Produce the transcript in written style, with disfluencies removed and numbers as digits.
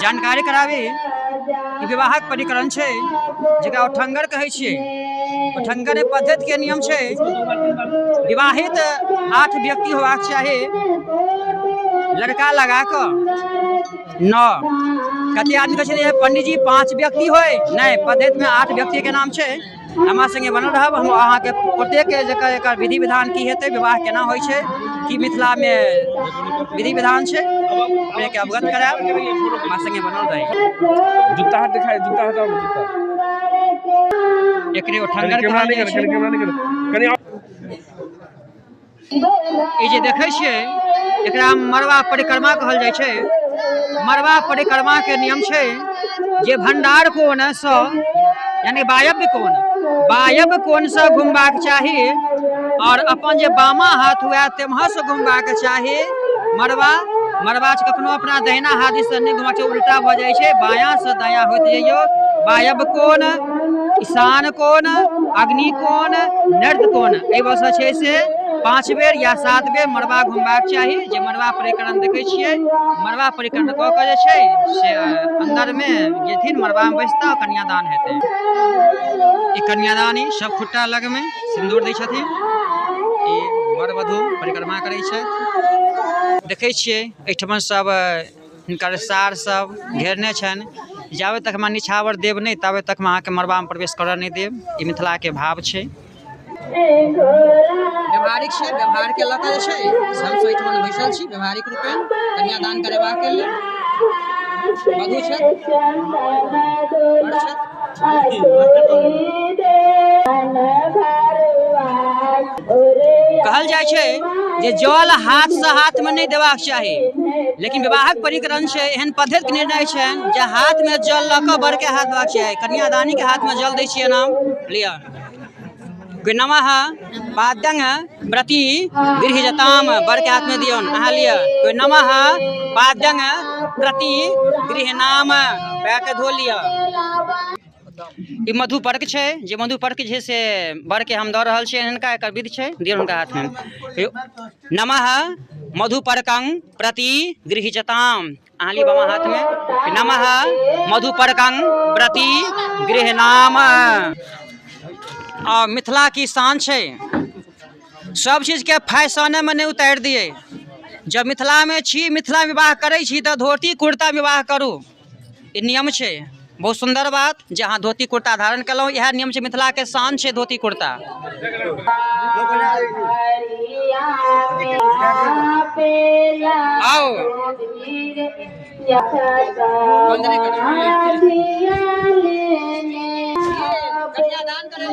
जानकारी कराबी ई विवाहक परिकरण छै जकरा ओठंगर कहै छियै। ओठंगर पद्धति के नियम छै विवाहित 8 व्यक्ति होबाक चाही, लड़का लगा कऽ 9। कते आदमी कहै छथिन पंडीजी 5 व्यक्ति होय, नहि, पद्धति में 8 व्यक्ति के नाम छै। हमरा संगे बनल रहब, हम अहाँके प्रत्येक जकर एकर विधि विधान की हेतै, विवाह केना होइ छै, की मिथिलामे विधि विधान छै, अपनेके अवगत करायब। हमरा संगे बनल रही। जूता हाथ दिखाई, जूता हटाओ, जूता। एकरे ओठंगर कैमरा कहल नहीं जाइ करे, छै। कैमरा नहीं करे, कनी ई जे देखै छियै एकरा मड़वा परिक्रमा कहल जाइ छै। मड़वा परिक्रमा के नियम छै जे भंडार कोण सँ यानी वायव्य कोण, वायव्य कोण सँ घुमबाक चाही और अपन जे बामा हाथ हुए तेम्हर सँ घुमबाक चाही। मड़वा मड़वा कखनो अपना दहिना हाथ दिस नहि घुमबाक छै, उल्टा भऽ जाइ छै। बायाँ सँ दायाँ होइत जइयौ। वायव्य कोण, ईशान कोण, अग्नि कोण, नर्त कोण, एहि वजह छै से 5 बेर या 7 बेर मड़वा घुमबाक चाही। जे मड़वा परिक्रमा देखै छियै, मड़वा परिक्रमा कऽ कऽ जे छै से अन्दरमे जेथिन, मड़वामे बैसता, कन्यादान हेतै। ई कन्यादानी सब खुट्टा लगमे सिन्दूर दै छथिन। ई वर वधू परिक्रमा करै छथि। देखै छियै एहिठमन सब हिनकर सार सब घेरने छनि। जाबे तक हमरा निछावर देब नहि ताबे तक हम अहाँके मड़बामे प्रवेश करऽ नहि देब। ई मिथिलाके भाव छै, व्यवहारिक छै। व्यवहारके लऽ कऽ जे छै सब एहिठमन बैसल छी व्यवहारिक रूपे कन्यादान करेबाक लेल। वधू छथि, वर छथि। कहल जाइ छै जे जल हाथ से हाथ में नहीं देबाक चाही, लेकिन विवाहक परिकरण छै, एहन पद्धति के निर्णय छनि जे हाथ में जल लऽ कऽ वर के हाथ देबाक चाही। कन्यादानी के हाथ में जल दै छियै। नाम लिअ, नमः पाद्यं प्रति गृह्यताम, वर के हाथ में दियौन। अहाँ लिअ, नमः पाद्यं प्रति गृहनाम, पैर के धो लिअ। ई मधुपर्क छै, जे मधुपर्क जे छै से वर के हम दऽ रहल छियनि हिनका, एकर विध छै, दियौ हुनका हाथ में। नमः मधुपर्कं प्रति गृह्यताम, अहाँ लिअ बामा हाथ में। नमः मधुपर्कं प्रति गृहनाम। आ मिथिला की शान छै, सब चीज के फैशने में नहि उतारि दियै। जब मिथिला में छी, मिथिला विवाह करै छी तऽ धोती कुर्ता विवाह करू, ई नियम छै। बहुत सुन्दर बात जे अहाँ धोती कुर्ता धारण केलहुँ, इएह नियम छै, मिथिला के शान छै धोती कुर्ता। आओ कन्यादान करै।